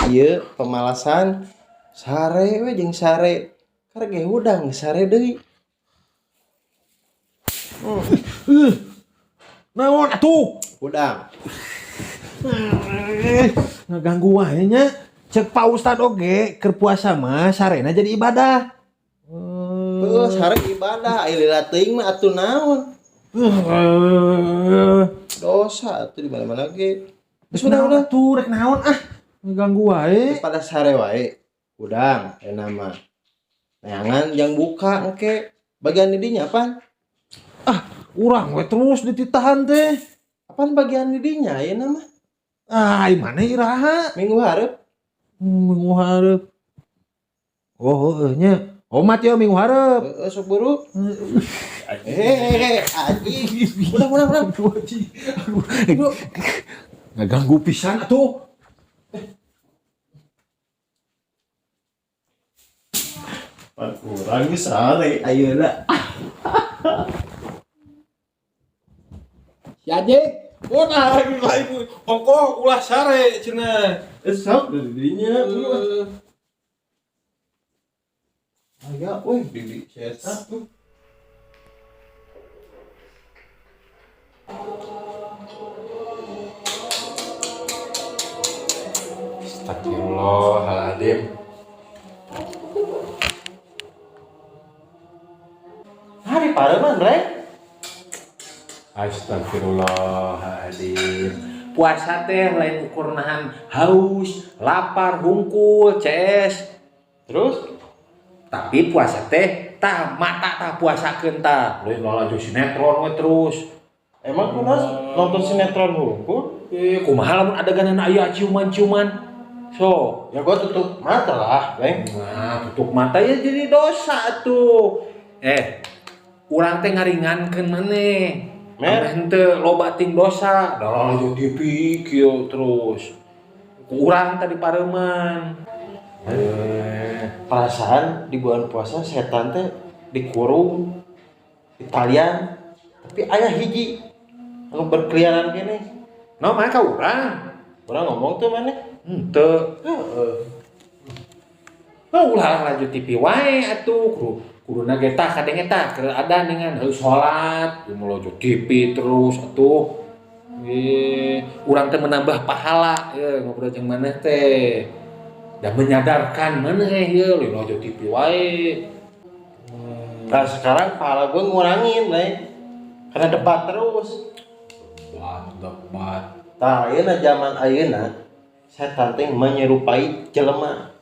Ieu pemalasan sare we jeung sare. Karek ge hudang sare deui. Naon atuh? Hudang. Ngaganggu wae nya. Cek Pak Ustad oge keur puasa mah sarena jadi ibadah. Heuh, sare ibadah, aya lila teuing mah atuh naon? Dosa atuh di mana-mana ge. Geus udah tuh rek naon ah. Ngaganggu wae. Pada sare wae. Hudang euna mah. Neangan jang buka engke. Bagian di dinya apaan? Ah, urang we terus dititahan teh. Apaan bagian di dinya ayeuna mah? Ah, mana iraha? Minggu hareup. Minggu hareup. Oh, heueuh nya. Omat ya minggu hareup. Heeh, sok buru. Eh, anjing. Udah, udah, udah. Aduh, ngaganggu pisan atuh. Pan urang geus sare ayeuna. Si Ajek, ulah lagi lagi ongkoh ulah sare cenah. Eh, sok di dinya. Aya euy di cetak tuh. Astagfirullahaladzim. Hari pareman, Bre. Astagfirullahaladzim. Puasa teh lain ukur nahan haus, lapar, hungkul, CS. Terus Tapi puasa teh tah mata tah puasakeun tah. Lain lalajo sinetron we terus. Emang kunaon nonton sinetron hungkul? Eh, kumaha lamun adeganan aya ciuman-ciuman. So, Ya gua tutup mata lah, Beng. Nah, tutup mata ya jadi dosa tuh. Eh, urang teh ngaringankeun maneh. Mer. Ameh henteu loba ting dosa. Da lalajo TV kieu terus. Ku urang tadi pareuman. Perasaan di bulan puasa setan teh dikurung di talian, tapi aya hiji anu berkeliaran kene. No, mana ka urang? Urang ngomong tuh maneh. Henteu. Heeh. Oh, ulah lanjut TV wae atuh. Kudu kuduna ge tah kadenge tah keur adan dengan heuh salat, melojo TV terus atuh. Eh, urang teh menambah pahala ye ngobrol jeung maneh teh. Dan menyadarkan maneh ye lolojo TV wae. Nah, sekarang pahala gue ngurangin, Leng. Karena debat terus. Debat, debat. Tah, ayeuna zaman ayeuna setan teh menyerupai jelema.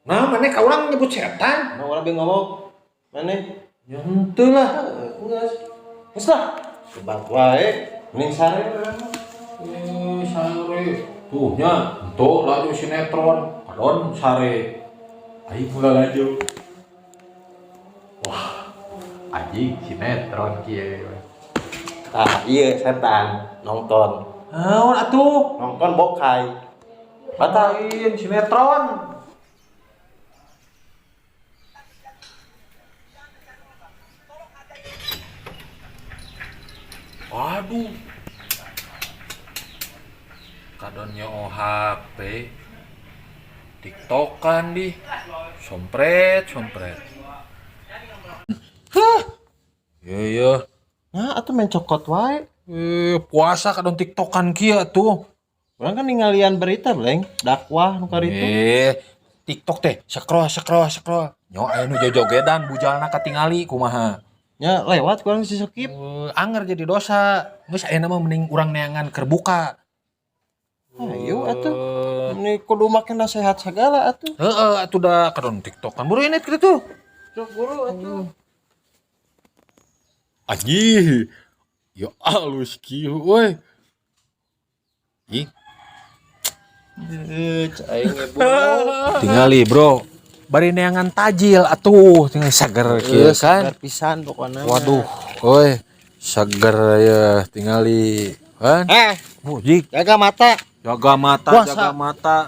Nah, maneh ka urang nyebut setan? Nah, urang bingung ngomong. Maneh? Ya henteu lah. Geus. Geus lah. Debat wae, mending sare urang mah. Eh, sare. Tuh nya, entuk laju sinetron, kadon sare. Aing ulah laju. Wah, anjing sinetron kieu. Tah, iya setan nonton. Naon atuh? Nonton bokai. Batal. Lain sinetron. Aduh. Kadonnya OHP. TikTokan di. Sompret, sompret. Hah. Iya, iya. Nah, atuh main cokot wae. Puasa kadon TikTokan kieu atuh. Urang kan ningalian berita, Bleng. Dakwah nu karitu. TikTok teh scroll scroll scroll. Nyo aya nu jojogedan bujalna katingali kumaha. Nya lewat kurang si skip. Anger jadi dosa. Geus ayeuna mah mending urang neangan keur buka. Ayo atuh. Ini kudu make nasihat segala atuh. Heeh, atuh da kadon TikTokan. Buru ini kitu. Sok buru atuh. Anjing. Ya alus kieu euy. Ih, Aing ge buru. Tingali, Bro. Bari neangan tajil atuh, tinggal sager kieu kan. Segar pisan pokona. Waduh, euy, sager ya tingali kan. Jik, Jaga mata. Jaga mata, Puasa. Jaga mata.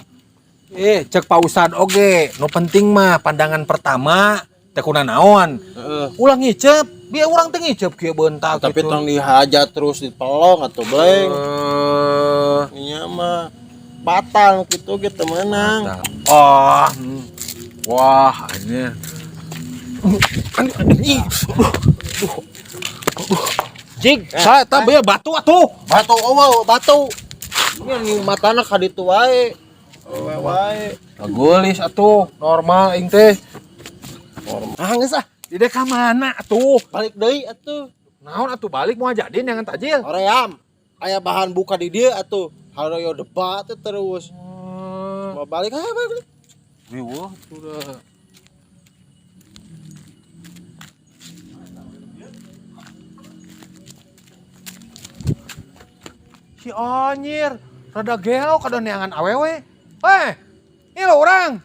Eh, cek Pak Ustad oge, nu penting mah pandangan pertama Teh kuna naon? Heeh. Ulah ngicep, biar urang teh ngicep kieu beuntak Tapi gitu. tong dihaja terus dipelong atau bleng. Eh, Nya mah batal gitu gitu menang. Oh. Wah, ini. Jig, saya tak bayar batu atuh. Batu oh batu. Ini matana ka ditu wae. Wae wae. Gelis atuh, normal aing teh. Ah geus ah, Di ka mana atuh? Balik deui atuh. Naon atuh balik mau jadiin yang tajil. Hoream. Aya bahan buka di dieu atuh. Haroyo debat teh terus. Mau balik ah balik. Wiwah sudah. Si anjir, rada gelo kada neangan awewe. Eh, ini lo orang.